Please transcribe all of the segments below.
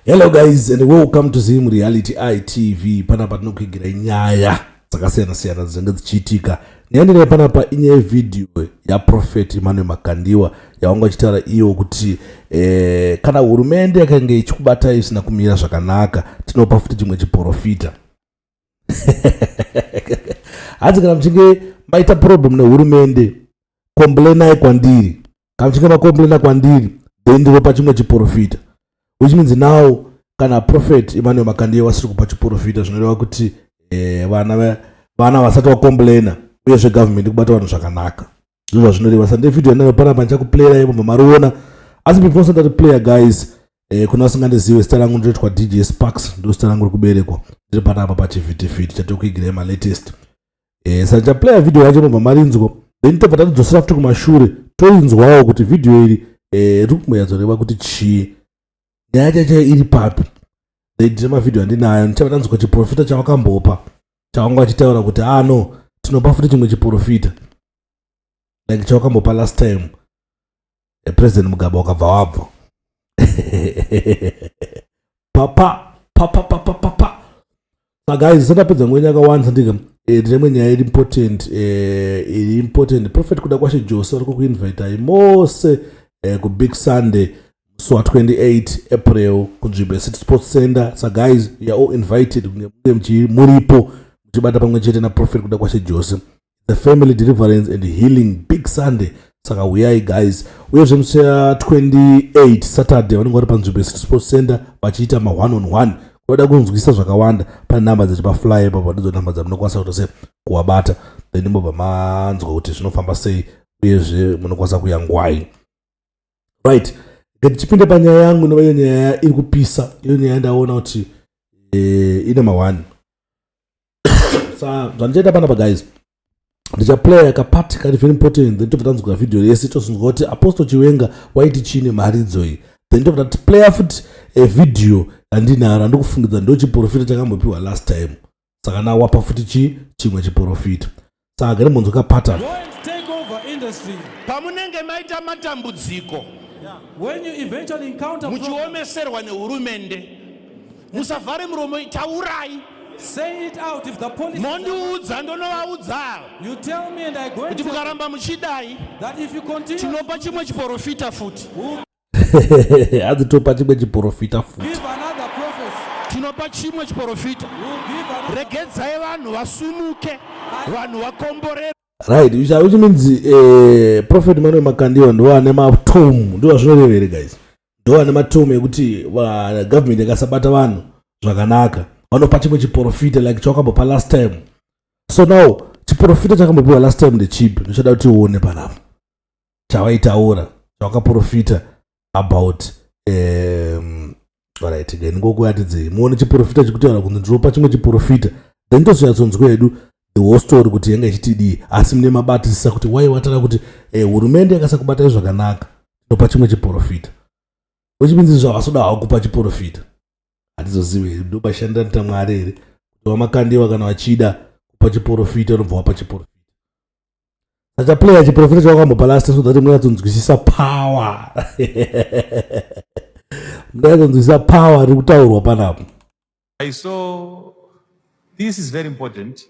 Hello guys and welcome to Zim Reality ITV. Panapa tinokuigira nyaya dzakasiyana siyana dzinenge dzichiitika. Nyaya ndinayo panapa inyaya yevideo yaProphet Emmanuel Makandiwa yavanga vachitaura iyo kuti eh, kana hurumende yakange ichikubatai isina kumira zvakanaka tinopa futi chimwe chiporofita. Hanzi kana muchinge maita problem nehurumende complainai kwandiri. Kana muchinge macomplaina kwandiri then ndinopa chimwe chiporofita, which means now kana Prophet Emmanuel Makandiwa vasiri kupa chiporofita zvinoreva kuti eh, vana vana vasati vacomplaina uyezve government kubata vanhu zvakanaka, ndizvo zvazvinoreva. Sande video yanayo panapa ndichakuplayera ipo mariona, asi before sandati player guys, kuna vasingandizive, zita rangu ndinoitwa DJ Sparks, ndo zita rangu rikuberekwa. Ndiri panapa pachivhitivhiti chatikuigirai malatest. Saka ndichaplaya video yacho mobva marinzwa, then tobva tatidzosera futi kumashure toinzwawo kuti video iri riri kumbonyatsoreva kuti chii, nyaya chacho iri papi. Then ndine mavhidhiyo andinayo, ndichabva tanzwa chiprofita chavakambopa chavanga vachitaura kuti ah no, tinopa futi chimwe chiprofita like chavakambopa last time President Mugabe wakabva wabva papa papa papa papa. Saka guys, sandapedza nguva yakawanda ndika ndine imwe nyaya iri important, iri important. Prophet Kudakwashe Jose vari kukuinvitai mose kuBig Sunday musi wa28 April kunzvimbo yeCity Sports Center. Sa guys, you are all invited kunge munge muripo muchibata pamwe chete naProphet Kudakwashe Jose, the Family Deliverance and Healing Big Sunday. Saka uyai guys. Uyezve musi wa28 Saturday vanenge vari panzvimbo yeCity Sports Center vachiita ma1 on 1. Kuda kunzwisa zvakawanda, pane namba dzichipafly ipapo, ndidzo namba dzamunokwanisa kuita se kuvabata, then mobva manzwa kuti zvinofamba sei uyezve munokwanisa kuya ngwai. Right, ngatichipinda panyaya yangu inova iyo nyaya iri kupisa, iyo nyaya ndaona kuti ine ma1. Sa zvandichaita panapa guys, ndichaplaya kapart kari very important, then tobva tanzwa video rese, tozonzwa kuti Apostle Chiwenga waiti chii nemharidzo iyi. Then tobva tatiplaya futi video yandinaro andikufungidza ndo chiprofita chakambopiwa last time, saka nawapa futi chi chimwe chiprofita. Saka gare munzwa kapattern. Go and take over industry. Pamunenge maita matambudziko, When you eventually encounter problems, muchiomeserwa nehurumende, musavhare muromo, taurai. Say it out. If the police, Mondiudza, ndonovaudza you tell me and I go and kuti tell mukaramba muchidai, that if you continue, tinopa chimwe chiprofita futi. We'll Hanzi topa chimwe chiprofita futi. Give another prophecy. Tinopa chimwe chiprofita. We'll give another. Regedzai vanhu vasumuke, vanhu vakomborere. Right, which means Prophet Manuel Makandiwa ndo ane matomu, ndo zvazvinoreva here guys, ndo ane matomu ekuti government ikasabata vanhu zvakanaka vanopa chimwe chiprofita like chawakambopa last time. So now chiprofita chakambopiwa last time ndechipi? Ndichada kuti uone panapa chavaitaura, chavakaprofita about alright, ndingokuratidze muone chiprofita chikutaura kunzi ndinopa chimwe chiprofita, then tozonyatsonzwa hedu the whole story kuti yanga ichitidii. Asi mune mabatisisa kuti wai watara kuti hurumende yakasakubatai zvakanaka tinopa chimwe chiprofita, which means zvavasoda havo kupa chiprofita. Hatizozivi here ndo pashandira Mwari here kuti vaMakandiwa kana vachida kupa chiprofita unobva wapa chiprofita. Achaplaya chiprofita chawakambopa last so that munyatsonzwisisa power, munyatsonzwisisa power riri kutaurwa panapo. I saw this is very important.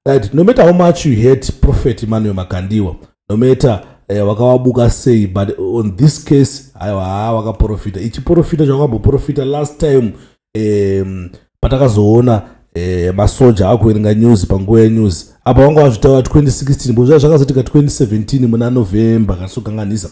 Right, no matter how much you hate Prophet Emmanuel Makandiwa, no matter wakavabuka sei, but on this case aiwa, haa, wakaprofita ichiprofita chawakamboprofita last time patakazoona masoja akuverenga news panguva yenews apa vanga vazvitaura 2016 bo zvakazoitika 2017 muna November kasizokanganisa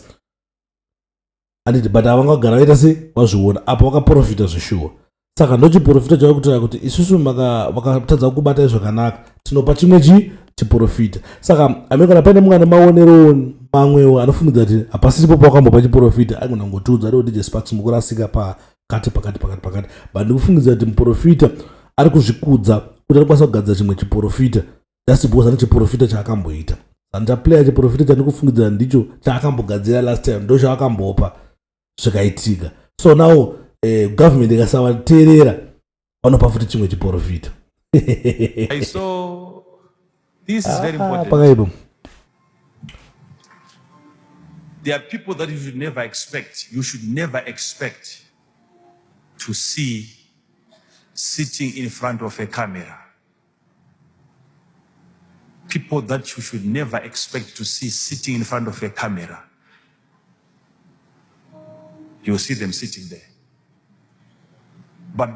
anditi, but havangagara vaita sei vazviona apa vakaprofita zveshuwa. Saka ndochiprofita chava kutaura kuti isusu vakatadza kubatai zvakanaka tinopa chimwe chiprofita. Saka ame kana paine mumwe ane maonero mamwewo anofungidza kuti hapasiripo pawakambopa chiprofita, aigona kungotiudza ari DJ Sparks mukurasika pakati pakati pakati pakati, but ndikufungidza kuti muprofita ari kuzvikudza kuti arikwanisa kugadzira chimwe chiprofita just because ane chiprofita chaakamboita. Handichaplaya chiprofita chandikufungidzira ndicho chaakambogadzira last time, ndo chaakambopa zvikaitika. So now government ikasavateerera vanopa futi chimwe chiprofita. I saw this is very important. Pakaipo. There are people that you should never expect. You should never expect. to see sitting in front of a camera. People that you should never expect to see sitting in front of a camera. You see them sitting there. But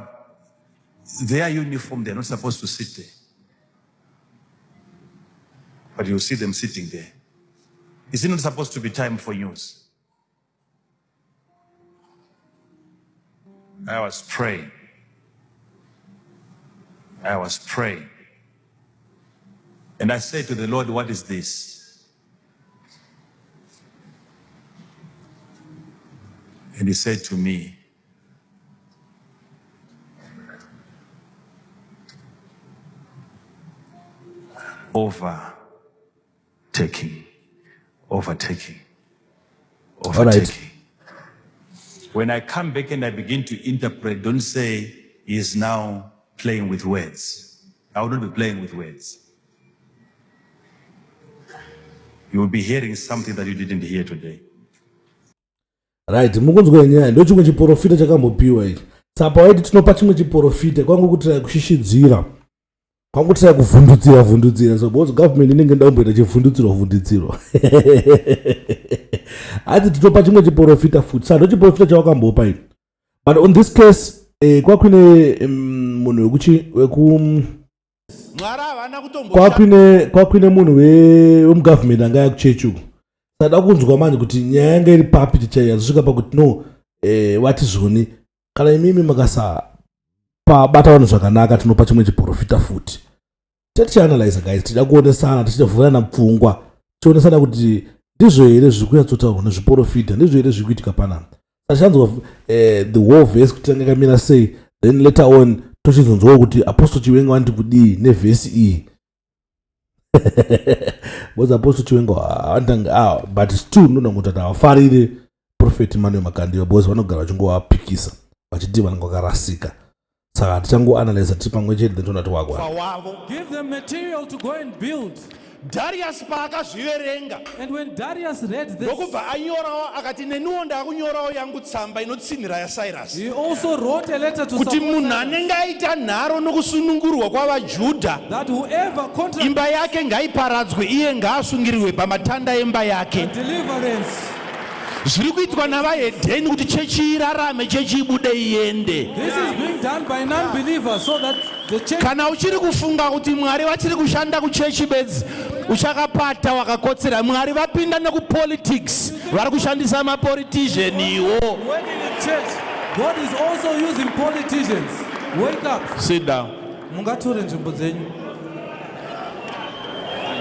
their uniform, they're not supposed to sit there. But you see them sitting there. Is it not supposed to be time for news? I was praying. I was praying. And I said to the Lord, What is this? And he said to me, Overtaking, overtaking, overtaking. Right. When I come back and I begin to interpret, don't say he is now playing with words. I will not be playing with words. You will be hearing something that you didn't hear today. Right, mukunzwa nyaya ndochimwe chiprofita chakambopiwa ichi. Sapa waiti tinopa chimwe chiprofita kwangu kutira kushishidzira kwangu tira kuvhundutsira vhundutsira, so because government inenge ndamboita chivhundutsirwa vhundutsirwa, hanzi tinopa chimwe chiprofita futi. Sa ndochiprofita chawakambopa ichi, but on this case kwakuine munhu wekuchi weku Mwari havana kutombo kwakuine munhu wemugovernment anga yakuchechi uku. Sada kunzwa manje kuti nyaya yanga iri papi tichai yazosvika pakuti no, vati zvoni kana imimi makasapabata vanhu zvakanaka, tinopa chimwe chiprofita futi. Tatichianalyza guys, tichida kuonesana, tichivhurana pfungwa, tichionesana kuti ndizvo here zviri kunyatsotaurwa nezviprofita, ndizvo here zviri kuitika panapa. Tachanzwa the whole verse kuti tanga yakamira sei, then later on tochizonzwawo kuti Apostle Chiwenga vanoti kudii nevhesi iyi, because Apostle Chiwenga vanotanga but still ndinoda kuti havafarire Prophet Emmanuel Makandiwa, because vanogara vachingovapikisa vachiti vanenge vakarasika. Saka tichangoanalyza tiri pamwe chete, then toona kuti wagwana. Wavo. Give them material to go and build. Dharius paakazviverenga, And when Darius read this, ndokubva anyorawo akati, neniwo ndaakunyorawo yangu tsamba inotsinhira yaCyrus, he also wrote a letter to kuti support munhu Cyrus, anenge aita nharo nokusunungurwa kwavaJudha, that whoever contracts imba yake ngaiparadzwe, iye ngaasungirirwe pamatanda emba yake. Deliverance. Zviri kuitwa navahedheni kuti chechi irarame, chechi ibude iende. This is being done by non-believers so that the church Kana uchiri kufunga kuti Mwari vachiri kushanda kuchechi bedzi, uchakapata wakakotsera. Mwari vapinda nekupolitics, vari kushandisa mapoliticianiwo. Working in church. God is also using politicians. Wake up. Sit down. Mungatore nzvimbo dzenyu.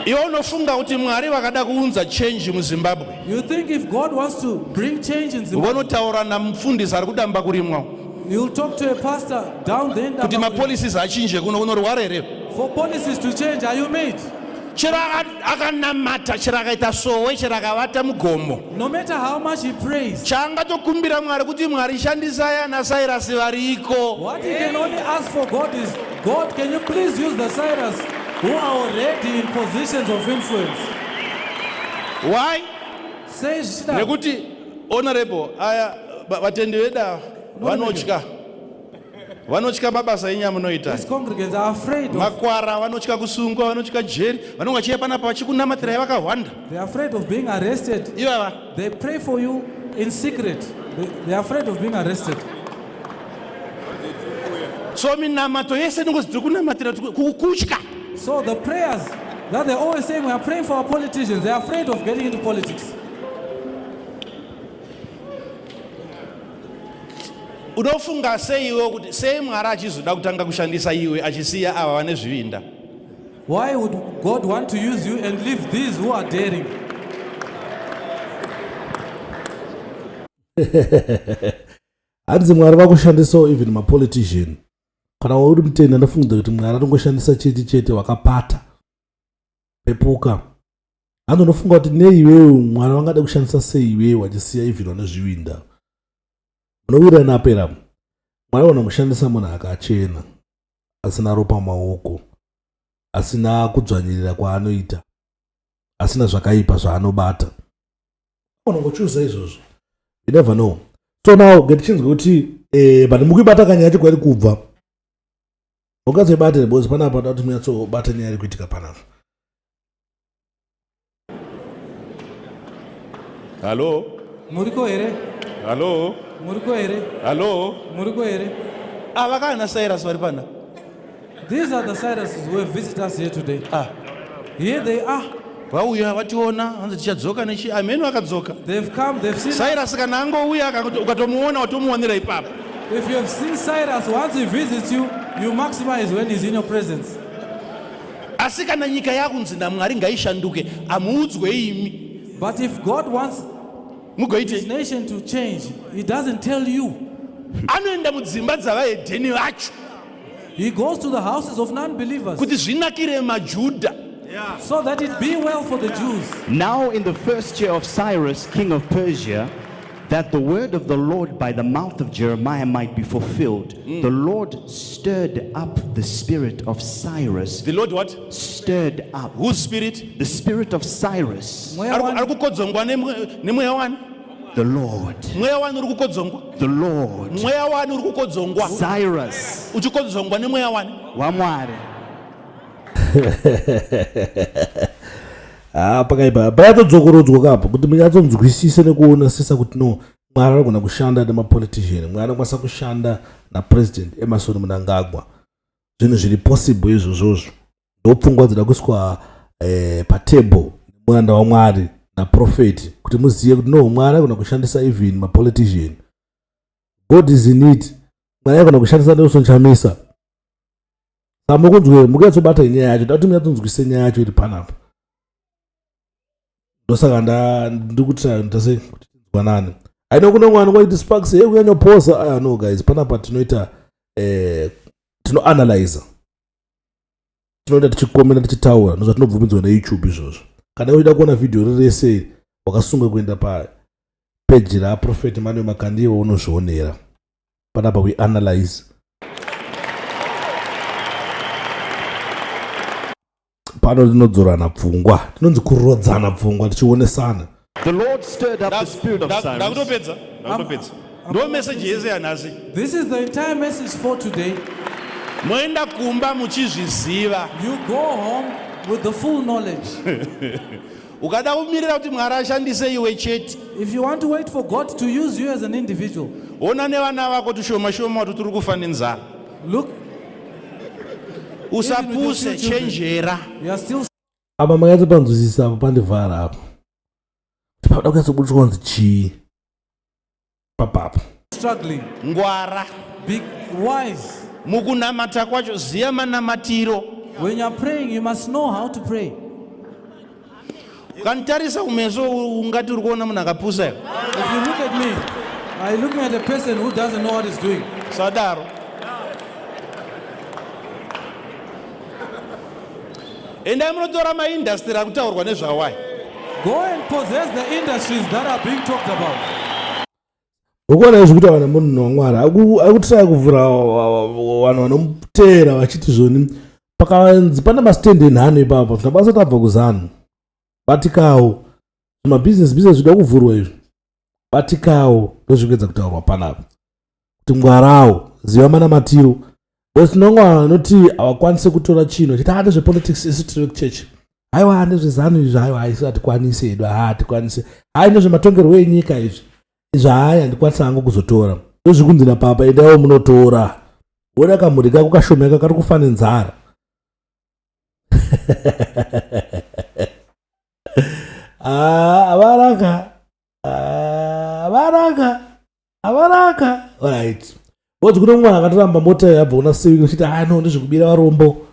Iwe unofunga kuti Mwari vakada kuunza change muZimbabwe, You think if God wants to bring change in Zimbabwe, vonotaura namufundisi ari kudamba kurimwa you'll talk to a pastor down there in kuti Dambakuri mapolicies achinje kuno? Unorwara here? For policies to change. Are you made? Chero akanamata, chero akaita sowe, chero akavata mugomo, No matter how much he prays, chaangatokumbira Mwari kuti, Mwari, shandisai ana Cyrus variko. What he can only ask for God is, God, can you please use the Cyrus who are already in positions of influence? Why? Sei zvichidaro? Nekuti honorable aya vatendi vedu ava vanotya mabasa enyu amunoita. These congregants are afraid of, Makwara vanotya kusungwa, vanotya jeri, vanonge vachiuya panapa vachikunamatirai vakahwanda. They're afraid of being arrested. Ivava. They pray for you in secret. They're afraid of being arrested. So minamato yese inongozi tiri kunamatira kutya. So the prayers that they're always saying, we are praying for our politicians, they're afraid of getting into politics. Unofunga sei iwe kuti sei Mwari achizoda kutanga kushandisa iwe achisiya ava vane zvivinda? Why would God want to use you and leave these who are daring? Hanzi Mwari vakushandisawo even mapolitician. Kana uri mutendi, andafungidza kuti Mwari anongoshandisa chete chete wakapata pepuka. Hanzi unofunga kuti neiwewe Mwari vangada kushandisa sei iwewe wachisiya even vane zvivinda? Munowirirana apera. Mwari vanomushandisa munhu akachena, asina ropa maoko, asina kudzvanyirira kwaanoita, asina zvakaipa zvaanobata. Unongochuza izvozvo, you never know. So now getichinzwa kuti Eh, but mukuibata kanyaya yacho kwairi kubva ungazoibate because panapa da kuti munyatsobata nyaya iri kuitika panapa. Hallo? Muriko here? Hallo? Muriko here? Hallo? Muriko here? Ava kana Cyrus vari pana. These are the Cyruses who have visited us here today. Ah. Here they are. Vauya vationa hanzi tichadzoka nechi ameno akadzoka. They've come, they've seen. Cyrus kana angouya ukatomuona watomuwanira ipapo. If you have seen Cyrus, once he visits you, you maximize when he's in your presence. Asi kana nyika yakunzi naMwari ngaishanduke, hamuudzwe imi. But if God wants Mugoite. his nation to change, he doesn't tell you. Anoenda mudzimba dzavahedheni vacho. He goes to the houses of non-believers. Kuti zvinakire maJuda. So that it be well for the Jews. Now in the first year of Cyrus, king of Persia, that the word of the Lord by the mouth of Jeremiah might be fulfilled, the Lord stirred up the spirit of Cyrus. The Lord what? Stirred up. Whose spirit? The spirit of Cyrus. Mweya Ari wani? ari kukodzongwa nemweya wani? The Lord. Mweya wani uri kukodzongwa? The Lord. Mweya wani uri kukodzongwa? Cyrus. Uchikodzongwa nemweya wani? WaMwari. Ah, pakaipa payatodzokorodzwa kapo kuti munyatsonzwisise nekuonesesa kuti no mwari anogona kushanda nemapolitician mwari anokwanisa kushanda napresident emerson munangagwa zvinhu zviri possible izvozvozvo ndopfungwa dzida kuiswa eh, patable muranda wamwari naprofeti kuti muzive kuti no mwari agona kushandisa even mapolitician god is in it mwari agona kushandisa nelson chamisa samukunzwe mukunyatsobata nyaya yacho ndakuti munyatsonzwise nyaya yacho iri panapa ndosaka ndikuti ndase kuti tinzwanane aino kune mwana kwaiti sparks hey kunyanyoposa aya no guys panapa tinoita eh, tinoanalyza tinoita tichikomenda tichitaura ndozvatinobvumidzwa neyoutube izvozvo kana uchida kuona vhidhiyo riri rese wakasunga kuenda papeji raprofet manuel makandiwa unozvionera panapa we analyze pano tinodzorana pfungwa tinonzi kurodzana pfungwa tichionesana The Lord stirred up the spirit of Cyrus. Ndakutopedza, ndakutopedza. Ndo message yese yanhasi. This is the entire message for today. Moenda kumba muchizviziva. You go home with the full knowledge. Ukada kumirira kuti Mwari ashandise iwe chete. If you want to wait for God to use you as an individual. Ona nevana vako tushoma shoma kuti turi kufa nenzara. Look. Usapuse, chenjera. You are still Apa makatsopanzwisisa apo pandivhara apo. Kuti pakuda kunyatsobudiswa kunzi chii papapo. Struggling. Ngwara. Be wise. Mukunamata kwacho ziya manamatiro. When you are praying, you must know how to pray. Ukanditarisa kumeso ungati uri kuona munhu akapusa here. If you look at me, are you looking at a person who doesn't know what he's doing? Sadaro. Endai munotora maindastry ari kutaurwa nezvawai. Go and possess the industries that are being talked about. Ukuona izvi kutaura nemunhu wamwari akutiraya kuvhura vanhu vanomuteera vachiti zvoni pakanzi pane mastand enhano ipapa zvina basa tabva kuzanu batikawo zvimabhizinesi bhizinesi zvida kuvhurwa izvi batikawo ndozvikuedza kutaurwa panapa kuti ngwarawo ziva manamatiro because tinonga vanoti havakwanise kutora chinhu chiti ah ndezvepolitics isu tiri kuchechi haiwa ndezvezanu izvi haiwa isu hatikwanise hedu ha hatikwanise hai ndezvematongerwo enyika izvi izvi hai handikwanise hangu kuzotora ndozvikunzi napapa endaiwo munotora wona kamhuri kako kashomeka kari kufa nenzara ah, avaraka ah, avaraka avaraka right because kune mumwe akatoramba mota yabva kuna sewing achiti ah no ndezvekubira varombo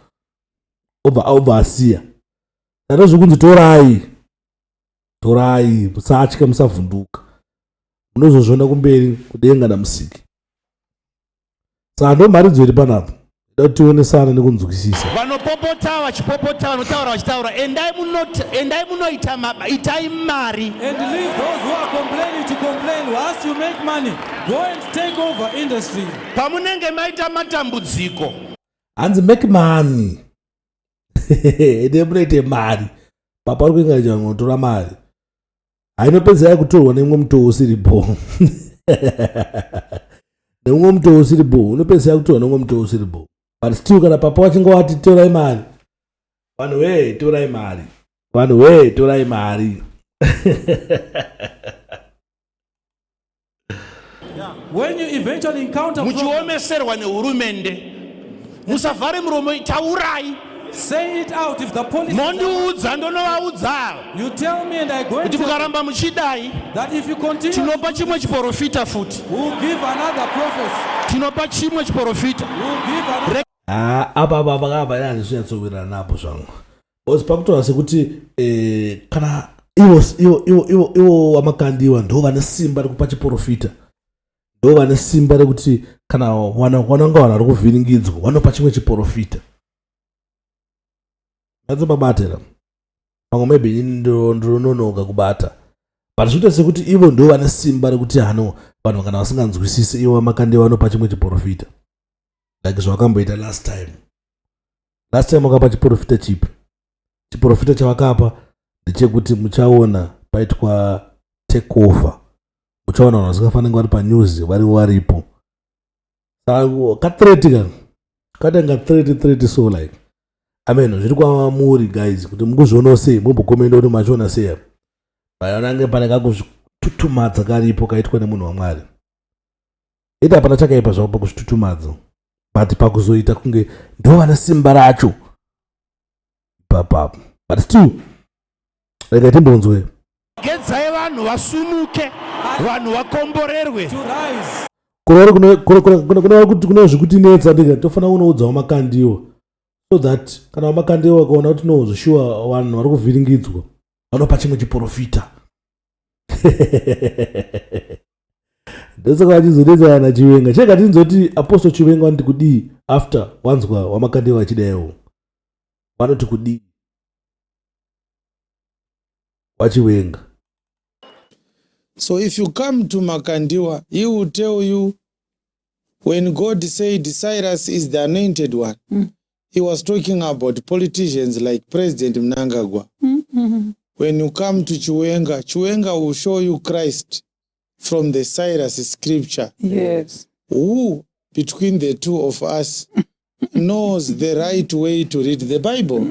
obva obva asiya ndozvikunzi torai torai musatya musavhunduka munozozviona kumberi kudenga namusiki saka ndo mharidzo iri panapa ida kuti tionesane nekunzwisisa vanopopota vachipopota vanotaura vachitaura endai endai munoita itai mari and leave those who are complaining to complain whilst you make money go and take over industry pamunenge maita matambudziko hanzi make money ende munoite mari papa uri kuinga changotora mari hainopedza yakutorwa nemumwe mutoo usiri bho Neumwe mutoo usiri bho, unopedzisa yakutorwa neumwe mutoo usiri bho. But still kana papa vachinge vati torai mari, vanhu wee torai mari, vanhu wee torai mari. When you eventually encounter muchiomeserwa nehurumende musavhare muromo taurai. Say it out if the police Mondiudza ndonovaudza. You tell me and I go kuti mukaramba muchidai that if you continue tinopa chimwe chiporofita futi. We'll give another prophecy. Tinopa chimwe chiporofita. We'll give another. Ah, apa apa apa apa handisonyatsowirirana napo zvangu. Because pakutora sekuti eh, kana ivo ivo ivo ivo ivo vamakandiwa ndo vane simba rekupa chiporofita. Ndo vane simba rekuti kana vananga vanhu vari kuvhiringidzwa vanopa chimwe chiporofita. Nyatsobabatira. Pamwe maybe ini ndinononoka kubata. But zvinoita sekuti ivo ndo vane simba rekuti hano vanhu kana vasinganzwisisi ivo vamakandiwa vanopa chimwe chiporofita. Like zvavakamboita last time. Last time vakapa chiporofita chipi? Chiporofita chavakapa ndechekuti muchaona paitwa takeover. Muchaona vanhu vasingafaniri vari panews vari varipo. Saka kathreat ka katanga threat threat so like amen zviri kwamuri guys kuti mukuzvionawo sei mumbokomenda kuti machiona sei apa. Vaionange pane kakuzvitutumadza karipo kaitwa nemunhu waMwari. Ita hapana chakaipa zvako pakuzvitutumadza. But pakuzoita kunge ndo vane simba racho ipapapo. But still rega timbonzwe. Gedzai vanhu vasumuke, vanhu vakomborerwe. Kune zvekutinetsa ndika tofanira kunoudzawo makandiwa so that kana vamakandiwa vakaona kuti no zvishuwa vanhu vari kuvhiringidzwa vanopa chimwe chiporofita. Ndosaka vachizonetsana Chiwenga. Chega tinzoti Apostle Chiwenga vanoti kudii after wanzwa wamakandiwa vachidaiwo. Vanoti kudii? Wachiwenga. So if you come to Makandiwa, he will tell you when God said Cyrus is the anointed one, he was talking about politicians like President Mnangagwa. When you come to Chiwenga, Chiwenga will show you Christ from the Cyrus scripture. Yes. Who between the two of us knows the right way to read the Bible?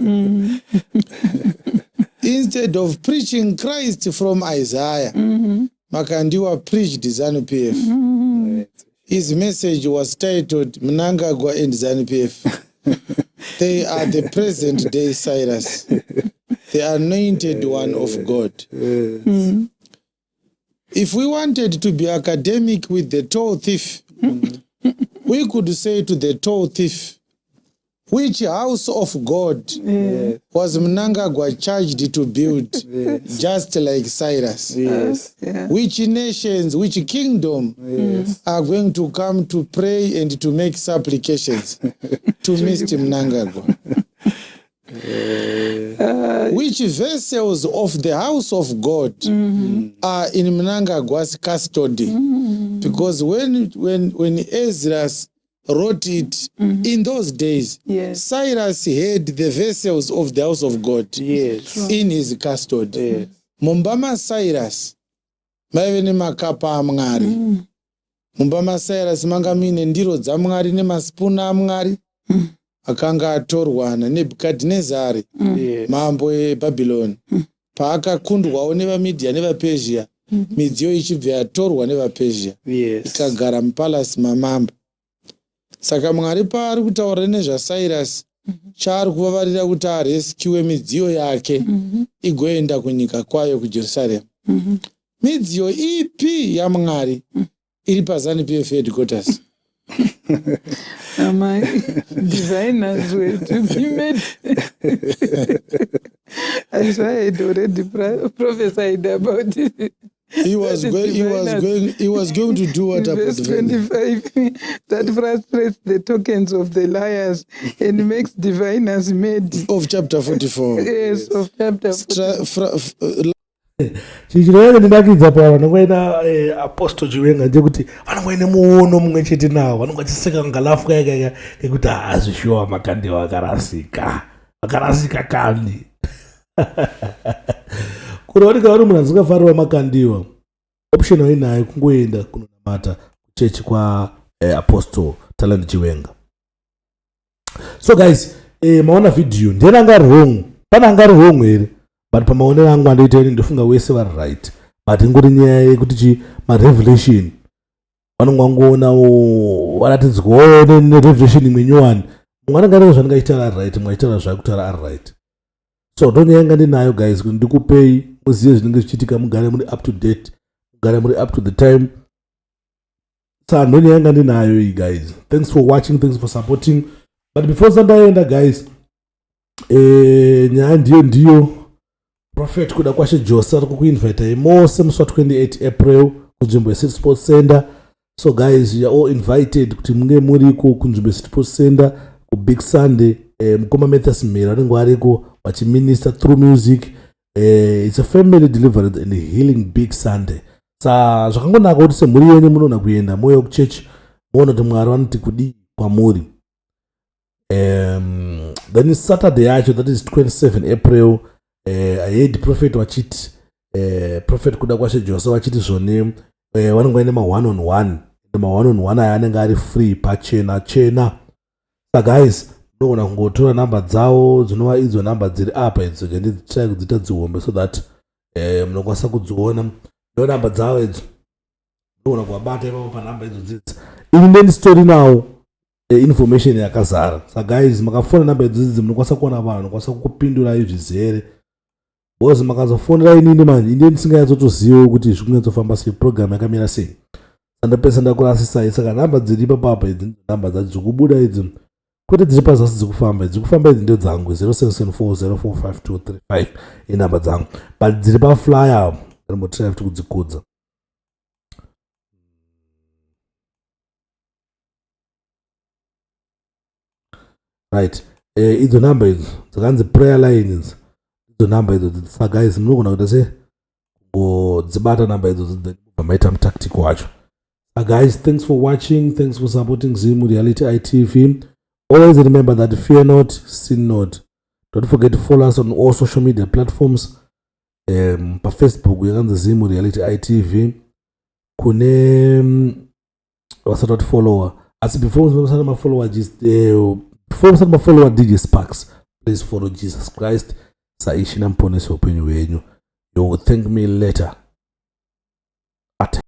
Instead of preaching Christ from Isaiah, Makandiwa preached ZANU-PF. His message was titled Mnangagwa and ZANU-PF. They are the present day Cyrus, the anointed one of God. If we wanted to be academic with the toll thief, we could say to the toll thief, which house of God was Mnangagwa charged to build, just like Cyrus? Yes. Which nations, which kingdom are going to come to pray and to make supplications to Mr. Mnangagwa? Which vessels of the house of God are in Mnangagwa's custody? Because when Ezra wrote it in those days, Cyrus had the vessels of the house of God in his custody. Yes. Mumba Cyrus maive nemakapa aMwari. Mumba Cyrus manga muine ndiro dzaMwari nemasipuna aMwari akanga atorwa naNebhukadhinezari mambo eBhabhiloni. Paakakundwawo nevaMidhia nevaPezhia, midziyo ichibva yatorwa nevaPezhia ikagara mupalasi mamambo. Saka Mwari paari kutaura nezvaCyrus, chaari kuvavarira kuti areskiwe midziyo yake igoenda kunyika kwayo kuJerusarema. Midziyo ipi yaMwari iri paZANU-PF headquarters? My designers were to be made. Isaiah had already prophesied about it. He was going to do what? Verse 25, that frustrates the tokens of the liars and makes diviners mad. Of chapter 44. Yes, of chapter 44. Chinenge ndinakidza pa vanongoenda Apostle Chiwenga ndekuti vanongoenda muono mumwe chete nawo, vanonga vachiseka ngalafu kaya kekuti hazvishuwa Makandiwa akarasika. Akarasika kani. Kunooneka vari munhu asingafariri Makandiwa, option wainayo kungoenda kunonamata kuchechi kwa Apostle Talent Chiwenga. So guys, maona video, ndiani anga ari wrong? Pane anga ari wrong here? But pamaonero angu andoita ini, ndofunga wese vari right, but ingori nyaya yekuti chi marevelation vanonge vangoonawo varatidzwawo nerevelation imwe nyowani. Mumwe anenge ari zvanenge achitaura ari right, mumwe achitaura zvaari kutaura ari right. So ndonyaya yanga ndinayo guys, kuti ndikupei muzive zvinenge zvichiitika, mugare muri up to date, mugare muri up to the time. Sa ndonyaya yanga ndinayo iyi guys. Thanks for watching, thanks for supporting. But before sandaenda guys, nyaya ndiyo Prophet Kudakwashe Jose ari kukuinvitai mose musi wa28 April kunzvimbo yeCity Sports Center. So guys, you are all invited kuti munge muriko kunzvimbo yeCity Sports Center kuBig Sunday. Mukoma Mathias Mhera vanenge variko vachiminister through music. It's a family deliverance and healing Big Sunday. Sa zvakangonaka kuti semhuri yenyu munoona kuenda moyo kuchechi, moona kuti Mwari vanoti kudii kwamuri. Then Saturday yacho, that is 27 April, I heard prophet vachiti, Prophet Kudakwashe Jose vachiti zvone vanenge vaine ma1 on 1. Ma1 on 1 aya anenge ari free, pachena chena. Sa guys, munogona kungotora namba dzavo, dzinova idzo namba dziri apa idzo. Ndichai kudziita dzihombe so that munokwanisa kudziona. Ndo namba dzavo idzo, munogona kuvabata ipapo panhamba idzo dzidzi. Ini ndendisitori nawo information yakazara. Sa guys, makafona namba idzodzi, munokwanisa kuona vanhu vanokwanisa kukupindurai zvizere, because makazofonera inini manje, ine ndisinganyatsotozivewo kuti zviri kunyatsofamba sei, program yakamira sei, sandapesa ndakurasisai. Saka nhamba dziri ipapapa idzi, namba dzacho dziri kubuda idzi, kwete dziri pazasi dziri kufamba. Dziri kufamba idzi ndedzangu, 0774045235 inhamba dzangu, but dziri paflyer ndinombotry futi kudzikudza. Right, idzo nhamba idzo dzakanzi prayer lines, idzo nhamba idzo. Saka guys, munogona kuita se kungodzibata namba idzo, bva maita mutactic wacho. Guys, thanks for watching, thanks for supporting Zim Reality ITV. Always remember that fear not, sin not. Don't forget to follow us on all social media platforms. PaFacebook yakanzi Zim Reality ITV. Kune vasati vatifollowa, asi before musati mafollowa, before musati mafollowa DJ Sparks, please follow Jesus Christ saIshe namuponesi weupenyu hwenyu. You will thank me later. Ate.